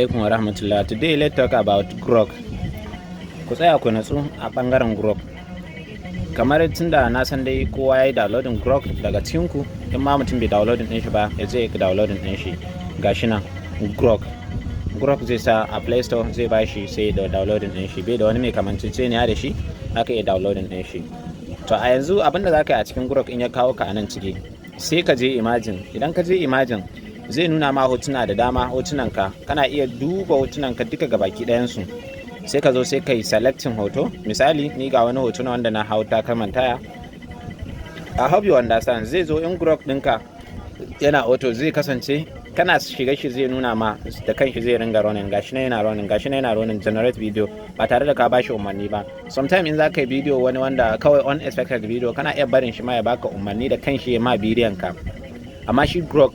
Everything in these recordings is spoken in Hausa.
Alaikum wa rahmatullah. Today let's talk about Grok. Ku tsaya ku natsu a ɓangaren Grok. Kamar tunda na san dai kowa ya yi downloading Grok daga cikinku, in ma mutum bai downloading ɗin shi ba, ya je ya downloading ɗin shi. Gashi nan Grok. Grok zai sa a Play Store, zai ba shi, sai da downloading ɗin shi. Bai da wani mai kamanceceniya da shi, aka iya downloading ɗin shi. To, a yanzu abin da za ka yi a cikin Grok, in ya kawo ka a nan ciki, sai ka je imagine. Idan ka je imagine, zai nuna ma hotuna da dama, hotunan ka. Kana iya duba hotunan ka duka gabaki ɗayansu. Sai ka zo, sai ka yi selecting hoto. Misali, ni ga wani hoto na wanda na hau takalman taya. I hope you understand. Zai zo, in Grok ɗinka yana auto, zai kasance kana shiga shi zai nuna ma da kanshi, zai ringa running. Gashi na yana running, gashi na yana running, generate video ba tare da ka bashi umarni ba. Sometime in za ka yi video wani wanda kawai unexpected video, kana iya barin shi ma ya baka umarni da kanshi ya ma bidiyon ka. Amma shi Grok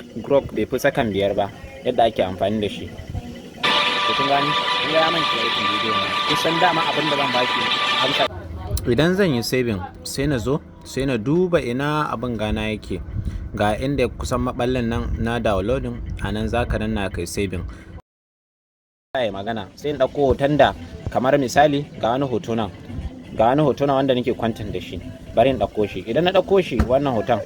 bai fi sakan 5 ba yadda ake amfani da shi. To, kun gani, kun ga ya man creating video ne. Kusan dama abin da zan bashi amsa, idan zan yi saving, sai na zo, sai na duba ina abin gana yake. Ga inda kusan maballin nan na downloading, a nan za ka danna kai saving. Ya magana, sai in ɗauko hoton da, kamar misali, ga wani hoto nan, ga wani hoto nan wanda nake kwantar da shi. Bari in ɗauko shi. Idan na ɗauko shi, wannan hoton,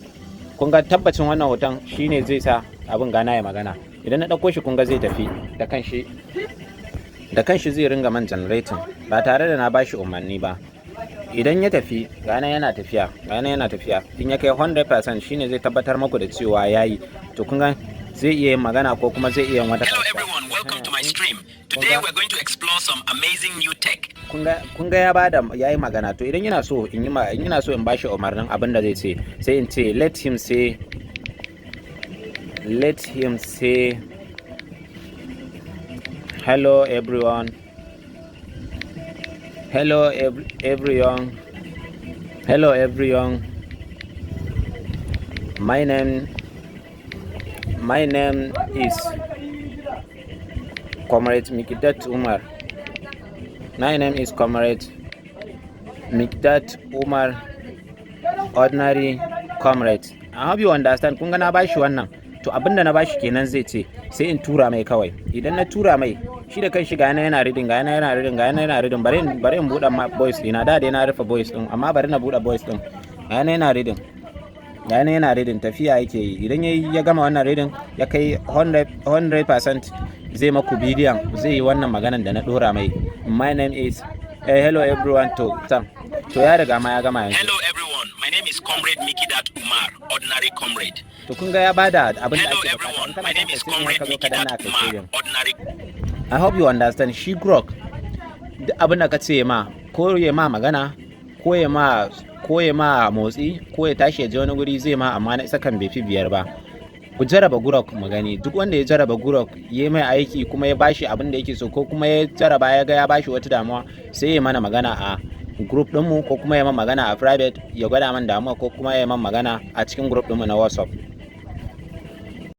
kun ga tabbacin wannan hoton shine zai sa abin gana ya magana. Idan na ɗauko shi, kun ga zai tafi da kanshi, da kanshi zai ringa man generating ba tare da na bashi umarni ba. Idan ya tafi, gana yana tafiya, gana yana tafiya. In ya kai 100%, shine zai tabbatar maku da cewa yayi. To, kun ga zai iya yin magana ko kuma zai iya yin wata Hello everyone, welcome to my stream. Today we're going to explore some amazing new tech. Kun ga ya bada, yayi magana. To, idan yana so in yi in yana so in bashi umarnin abin da zai ce, sai in ce let him say "Hello everyone, hello everyone, hello everyone. My name is Comrade Mikdat Umar. My name is Comrade Mikdat Umar, ordinary comrade." I hope you understand. Kun ga na bashi wannan. To, abinda na bashi kenan zai ce, sai in tura mai kawai. Idan na tura mai, shi da kanshi ga yana yana reading, ga yana yana reading, ga yana yana reading. Bari in buɗe voice ɗina. Da dai na rufe voice ɗin, amma bari na buɗe voice ɗin. Ga yana yana reading, ga yana yana reading, tafiya yake yi. Idan ya gama wannan reading, ya kai 100%, zai maku bidiyon, zai yi wannan maganan da na dora mai: "My name is hello everyone." To, ya riga ma ya gama yanzu. Hello everyone, my name is Comrade Mikidat Umar, ordinary comrade. To, kun ga ya bada abin da Hello ake bukata. everyone, In kana my son name ka is sai Comrade ka zo ka danna Mikidat kai Umar, saving. ordinary I hope you understand. Shi Grok, duk abin da ka ce ma, ko ya ma magana, ko ya ma motsi, ko ya tashi ya je wani guri, zai ma, amma na sakan bai fi 5 ba. Ku jaraba Grok mu gani. Duk wanda ya jaraba Grok, ya mai aiki kuma ya bashi abin da yake so, ko kuma ya jaraba ya ga ya bashi wata damuwa, sai ya mana magana a group ɗinmu, ko kuma ya man magana a private ya gwada man damuwa, ko kuma ya man magana a cikin group ɗinmu na WhatsApp.